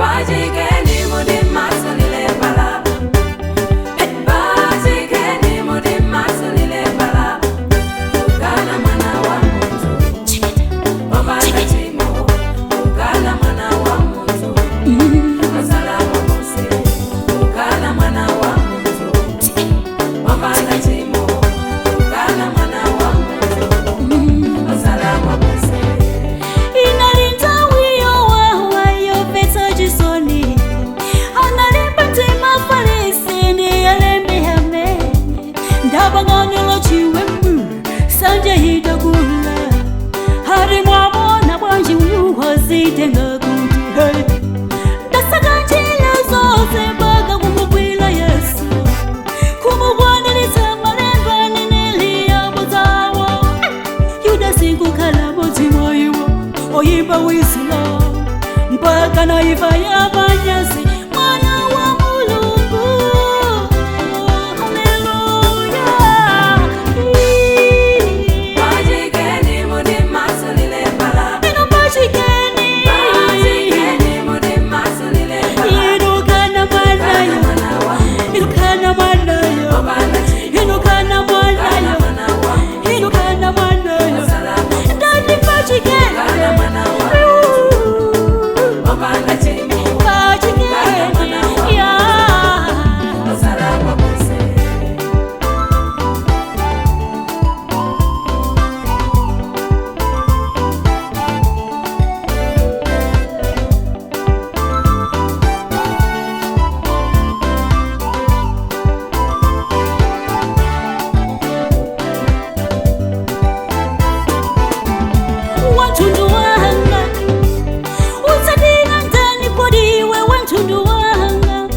Pachikeni mudimasulile pala. Pachikeni mudimasulile pala. Kukana mwana wa muntu. Obanda chimo. Kukana mwana wa muntu. Osala mose. Kukana mwana wa muntu. Obanda chimo. Kukana mwana wa muntu. Osala mose. Inalintawiyo wawayo pesa chisoni analimba mtima falisi ndiyalembe amene ndabanganilo chiwembu sanje hitakula hari mwamona bwanji uyuhazitenga kuti hey. Ndasaka njila zose mpaka kumugwila Yesu kumugwanilisa malemba neneliyabudzawo Yudasi kukhala mudzimwa iwo oyimba wisilo mpaka naifa yamanyasi mwana wa Mulungu. Haleluya. Pachikeni mudimasulile pala. Ino pachikeni. Pachikeni mudimasulile pala. Inukana Kukana mwanayo mwana wa muntu. inukana mwanayo Obanda chimo. inukana Kukana mwanayo mwana wa muntu. inukana mwanayo Osala mose. ndani pachikeni. Kukana mwana wa muntu. Obanda chimo. Pachikeni ya Osala mose. Wantundu wanga usadira ndani kodiwe wantundu wanga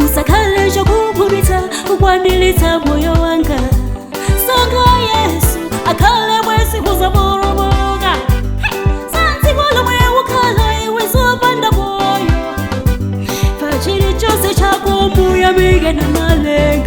usakhale chokupulitsa ukwanilitsa moyo wanga sanga Yesu akhale mwezi kuzapulumuka sanzikolomwe ukhala iwe zopanda moyo pachili chose chako muyamike na malenga.